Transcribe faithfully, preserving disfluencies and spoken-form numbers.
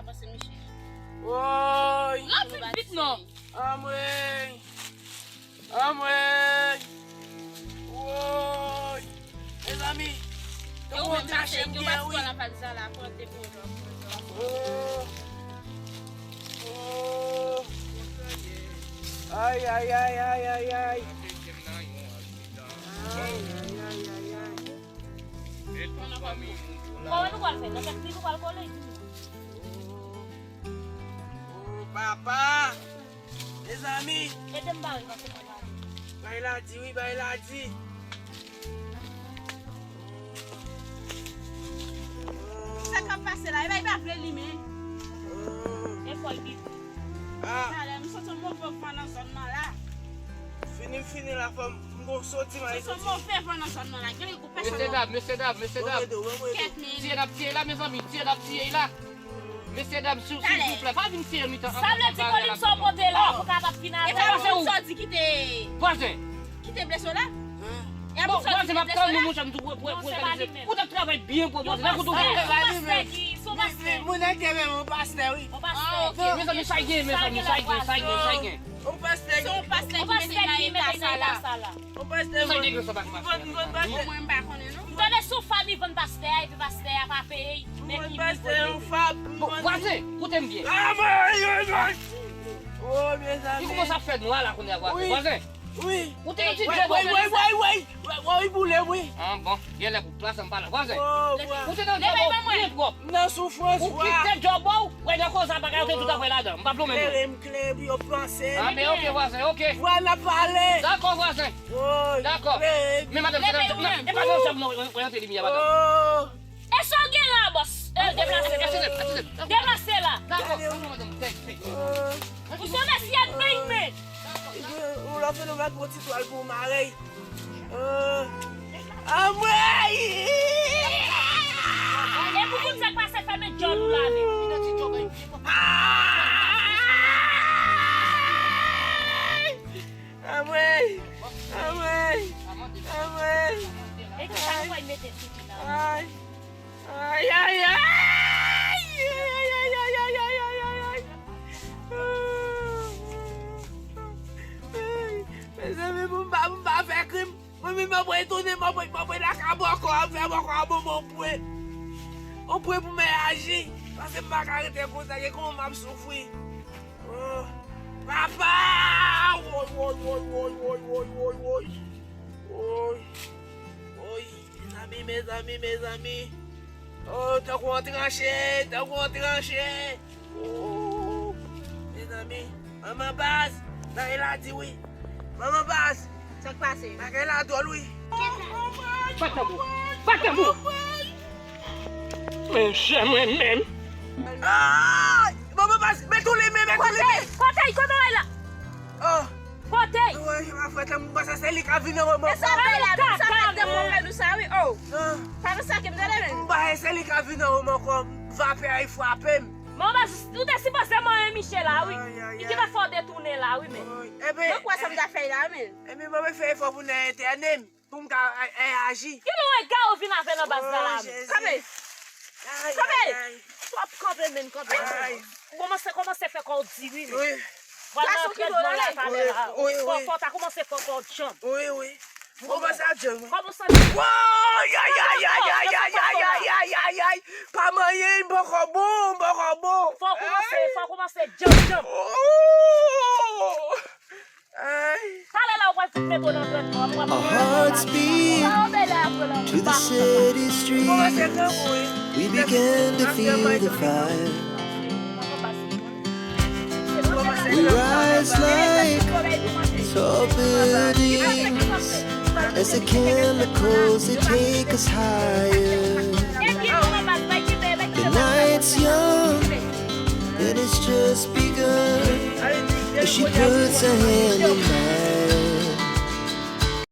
Pase Michel. Woy! Rapid, vit non! Anmwey! Anmwey! Woy! Mezanmi! Tankou yon ti machin m gen, wi! Oh! Oh! Ay, ay, ay, ay, ay, ay! Ay, ay, ay, ay, ay! Kòman nou pral fè? Nan tèt li nou pral kole? Oh, papa! Mezanmi! Ede m bare, pase mwen bare. Bay la di, wi, bay la di. Sa k ap pase la? E bay pa vle li men. E fò l bibi. Ah. Talè, m santi yon move van nan zòn nan la. Fini, fini la, fò m gon soti, m al soti. Santi yon move van nan zòn nan la. Gen yon pèsòn. Mesye dam, mesye dam, mesye dam. Kèt men. Tiye n ap tiye la, mezanmi, tiye n ap tiye la. Mesye dam, si, silvouplè, pa vin tiye mitan. Sa vle di kolim sa w pote la pou kapab fin avè. E pa moun sa w di ki te, vwazen, ki te blese w la? E a moun sa w di ki te blese w la? Vwazen, m ap tann nou, monchè, m tou pwè, pwè, pwè. Ou t ap travay byen, pwè, vwazen. Nan kote w gen. Yon pastè ki, se yon pastè. Moun nan te menm yon pastè, wi. Yon pastè. Ah, ok. Mezanmi, sa gen, mezanmi, sa gen, sa gen, sa gen. Yon pastè. Se yon pastè ki mete l nan eta sa la. Yon pastè vann. Mwen, mwen pa konnen, non. M tande sou fab li vann pastè a, epi pastè a pa peye, men li vann pastè yon fab. Bon, vwazen, koute m byen. Ah, mwen, mwen, mwen. Oh, mezanmi. Li kòmanse ap fè nwa la kounye a, vwazen. Wi. Vwazen. Wi. Ou te yon ti djòbò. Wi, wi, wi, wi, wi. Wi, wi, boule, wi. Ah, bon. Genlè pou plas anba la. Vwazen. Oh, vwa. Ou te nan djòbò byen pwòp. M nan soufrans, vwa. Ou kite djòbò, w wè nan koze a bagay yo te tout ap fè ladan. M p ap lonmen non. Klere m, klere pou yo panse. Ah, men ok, vwazen, ok. Vwa n ap pale. Dakò, vwazen. Woy. Dakò. Men madanm, se nan, e pa nan chanm non, w rantre limyè, madanm. Oh. E sa w gen la, bòs? E, deplase la. Deplase la. Dakò. Ou se mesye beng men. Ou la fè nou met yon ti twal pou w mare. Anmwey! E pou moun sa k pase fèmen djòl ou la men. Anmwey! Anmwey! Anmwey! E ki sa nou pral mete sou li la? Ay! Ay, ay, ay! Ay, ay, ay, ay, ay, ay, ay, ay, ay! Ay, mezanmi, pou m pa, pou m pa fè krim, mwen menm m ap retounen, m ap, m ap laka bòkò, m ap fè bòkò a bon, bon, pwe. On pwe pou m reyaji, paske m pa ka rete konsa, gen kòman m ap soufri. Oh, papa! Woy, woy, woy, woy, woy, woy, woy, woy. Woy, woy. Mezanmi, mezanmi, mezanmi. Oh, tankou yon tranche, tankou yon tranche. Oh, mezanmi. Manman baz, bagay la di wi. Manman baz. Sa k pase? Bagay la dwòl wi. Fè tanbou. Fè tanbou. Men jè mwen menm. Ay! Manman baz, met ou li men, met ou li men. Kote, kote, kote w la? Oh. Kote? Woy, ma frè, m panse se li k ap vin nan wè m ankò. E sa w fè la menm, sa fè de move nou sa wi, oh. Ah. Pa nan sa ke m tande menm. M panse se li k ap vin nan wè m ankò. Vapè a frape m. Manman, ou te sipoze manyen Michel la wi. Ay, ay, ay. Li gentan fè w detounen la wi, men. Woy. Ebyen, mwen kwè sa m ta fè la, men. Ebyen, mwen fè efò pou n entène m. Pou m ka, e, e, aji. Ki lwen ga ou vin avè nan baz la la menm? Kanpe! Kanpe! Twòp kanpe menm, kanpe. Ou kòmanse, kòmanse fè kò w di wi menm. Wi. Vwala, trèt nan la talè la. Wi, wi. Fò, fò w ta kòmanse fè kò w djanm. Wi, wi. M kòmanse ap djanm wi. Kòmanse ap djanm. Woy! Ay, ay, ay! Pa manyen, m poko bon, m poko bon. Fò w kòmanse, fò w kòmanse djanm, djanm. Oh! Talè la ou pral fout met w nan trètman, w ap pran. Our hearts beat to the city streets. We began to feel the fire. We rise like tall buildings as the chemicals they take us higher. The night's young and it's just begun. As she puts her hand in mine.